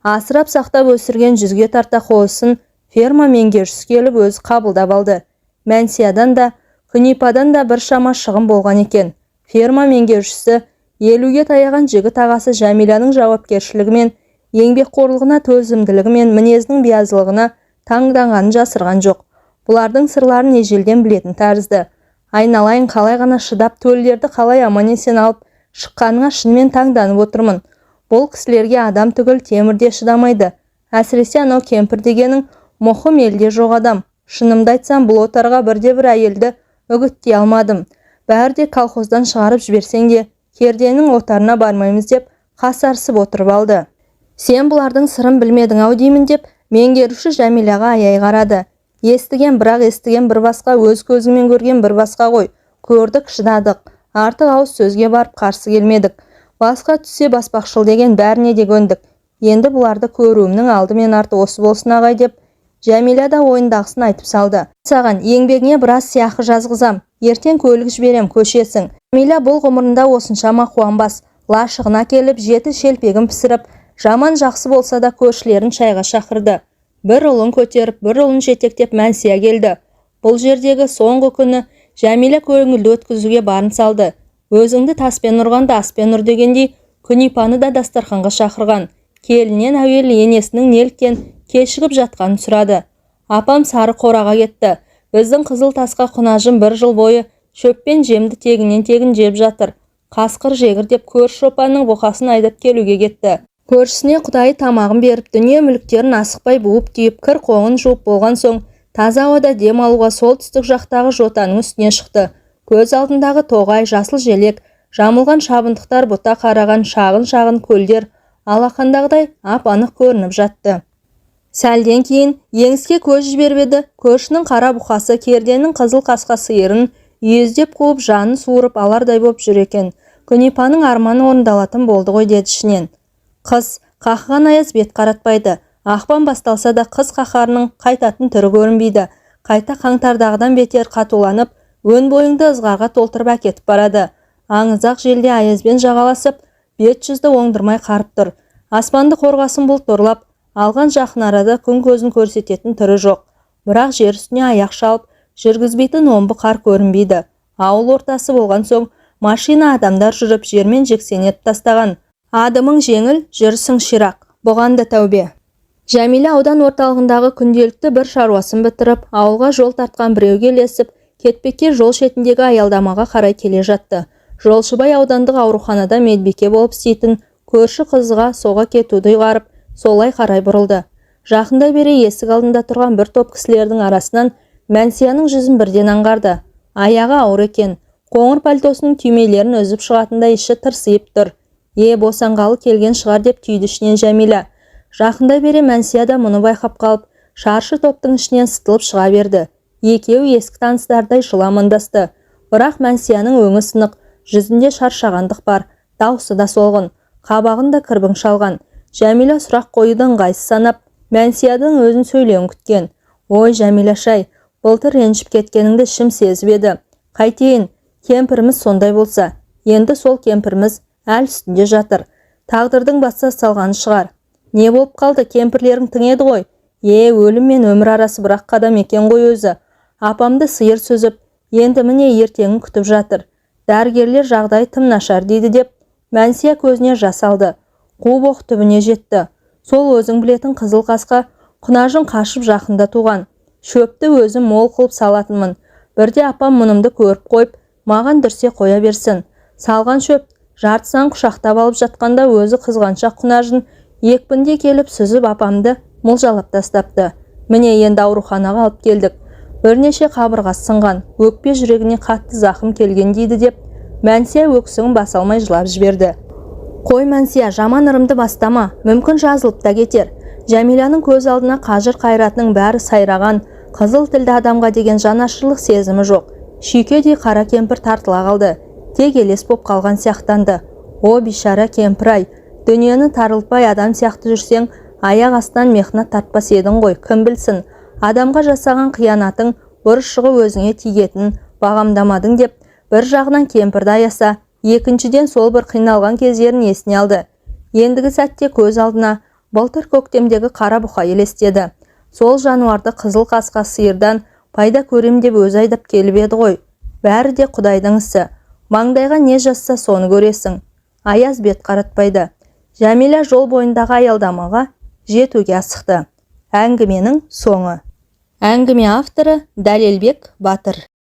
Асырап сақтап өсірген 100-ге тарта қозысын ферма меңгерушісі келіп өзі қабылдап алды. Мәнсиядан да, Күнипадан да біршама шығын болған екен. Ферма меңгерушісі, 50-ге таяған жігіт ағасы Жәмиланың жауапкершілігі мен еңбекқорлығына, төзімділігі мен мінезінің биязылығына таңданғанын жасырған жоқ. Бұлардың сырларын ежелден білетін тәрізді. Айналайын, қалай ғана шыдап, төлдерді қалай аман-есен алып шыққаныңа шынымен таңданып отырмын. Бұл кісілерге адам түгіл, темір де шыдамайды. Әсіресе анау кемпір дегенің мұқым елде жоқ адам. Шынымды айтсам, бұл отарға бірде-бір әйелді үгіттей алмадым. Бәрі де колхоздан шығарып жіберсең де, керденің отарына бармаймыз деп қасарысып отырып алды. Сен бұлардың сырын білмедің-ау деймін, деп меңгеруші Жәмилаға аяй қарады. Естіген, бірақ естіген бір басқа, өз көзіңмен көрген бір басқа ғой. Көрдік, шыдадық. Артық ауыз сөзге барып қарсы келмедік. Басқа түссе баспақшыл деген бәріне де көндік. Енді бұларды көруімнің алды мен арты осы болсын, ағай, деп Жәмила да ойындағысын айтып салды. Саған еңбегіңе біраз сыйақы жазғызам. Ертең көлік жіберем, көшесің. Жәмила бұл ғұмырында осыншама қуанбас. Лашығына келіп, жеті шелпегін пісіріп, жаман жақсы болса да көршілерін шайға шақырды. Бір ұлын көтеріп, бір ұлын жетектеп Мәнсия келді. Бұл жердегі соңғы күні Жәмила көңілді өткізуге барын салды. Өзіңді таспен ұрғанда аспен ұр дегендей, Күнипаны да дастарханға шақырған. Келіннен әуелі енесінің неліктен кешігіп жатқанын сұрады. Апам сары қораға кетті. Біздің қызыл тасқа құнажын бір жыл бойы шөп пен жемді тегіннен-тегін жеп жатыр. Қасқыр жегір деп көрші шопанның бұқасын айдап келуге кетті. Көршісіне құдайы тамағын беріп, дүние-мүліктерін асықпай буып-түйіп, кір-қоңын жуып болған соң, таза ауада дем алуға солтүстік жақтағы жотаның үстіне шықты. Көз алдындағы тоғай, жасыл желек жамылған шабындықтар, бұта қараған шағын-шағын көлдер алақандағыдай ап-анық көрініп жатты. Сәлден кейін еңіске көз жіберіп еді, көршінің қара бұқасы керденнің қызыл қасқа сиырын үйездеп қуып, жанын суырып алардай боп жүр екен. Күнипаның арманы орындалатын болды ғой, деді ішінен. Қыс қақыған аяз бет қаратпайды. Ақпан басталса да, қыс қаһарының қайтатын түрі көрінбейді. Қайта қаңтардағыдан бетер қатуланып, өн бойыңды ызғарға толтырып әкетіп барады. Аңызақ желде аязбен жағаласып, бет жүзді оңдырмай қарып тұр. Аспанды қорғасын бұлт торлап алған, жақын арада күн көзін көрсететін түрі жоқ. Бірақ жер үстіне аяқ шалып жүргізбейтін омбы қар көрінбейді. Ауыл ортасы болған соң, машина, адамдар жүріп жермен жексен етіп тастаған. Адымың жеңіл, жүрісің ширақ. Бұған да тәубе. Жәмила аудан орталығындағы күнделікті бір шаруасын бітіріп, ауылға жол тартқан біреуге ілесіп, кетпекке жол шетіндегі аялдамаға қарай келе жатты. Жолшыбай аудандық ауруханада медбике болып істейтін көрші қызға соға кетуді ұйғарып, солай қарай бұрылды. Жақындай бере есік алдында тұрған бір топ кісілердің арасынан Мәнсияның жүзін бірден аңғарды. Аяғы ауыр екен. Қоңыр пальтосының түймелерін үзіп шығатындай іші тырсиып тұр. Е, босанғалы келген шығар, деп түйді ішінен Жәмила. Жақындай бере Мәнсия да мұны байқап қалып, шаршы топтың ішінен сытылып шыға берді. Екеуі ескі таныстардай жылы амандасты. Бірақ Мәнсияның өңі сынық, жүзінде шаршағандық бар, даусы да солғын, қабағын да кірбің шалған. Жәмила сұрақ қоюды ыңғайсыз санап, Мәнсияның өзін сөйлеуін күткен. Ой, Жәмилаш-ай, былтыр ренжіп кеткеніңді ішім сезіп еді. Қайтейін, кемпіріміз сондай болса. Енді сол кемпіріміз әл үстінде жатыр. Тағдырдың баса салғаны шығар. Не болып қалды, кемпірлерің тың еді ғой. Е, өлім мен өмір арасы бір-ақ қадам екен ғой өзі. Апамды сиыр сүзіп, енді міне ертеңін күтіп жатыр. Дәрігерлер жағдай тым нашар дейді, деп Мәнсия көзіне жас алды. Қу боқ түбіне жетті. Сол өзің білетін қызыл қасқа құнажын қашып жақында туған. Шөпті өзім мол қылып салатынмын. Бірде апам мұнымды көріп қойып, маған дүрсе қоя берсін. Салған шөп жартысынан құшақтап алып жатқанда, өзі қызғаншақ құнажын екпіндей келіп сүзіп, апамды мылжалап тастапты. Міне, енді ауруханаға алып келдік. Бірнеше қабырғасы сынған, өкпе, жүрегіне қатты зақым келген дейді, деп Мәнсия өксігін баса алмай жылап жіберді. Қой, Мәнсия, жаман ырымды бастама, мүмкін жазылып та кетер. Жәмиланың көз алдына қажыр қайратының бәрі сайраған, қызыл тілді адамға деген жанашырлық сезімі жоқ шүйкедей қара кемпір тартыла қалды. Тек елес боп қалған сияқтанды. О, бишара кемпір-ай, дүниені тарылтпай адам сияқты жүрсең, Аяқ астынан мехнат тартпас едің ғой. Кім білсін, адамға жасаған қиянатың бұршығы өзіңе тигетінін бағамдамадың, деп бір жағынан кемпірді аяса, екіншіден сол бір қиналған кездерін есіне алды. Ендігі сәтте көз алдына былтыр көктемдегі қара бұқа елестеді. Сол жануарды қызыл қасқа сиырдан пайда көрем деп өзі айдап келіп еді ғой. Бәрі де құдайдың ісі. Маңдайға не жазса, соны көресің. Аяз бет қаратпайды. Жәмила жол бойындағы аялдамаға жетуге асықты. Әңгіменің соңы. Әңгіме авторы Дәлелбек Батыр.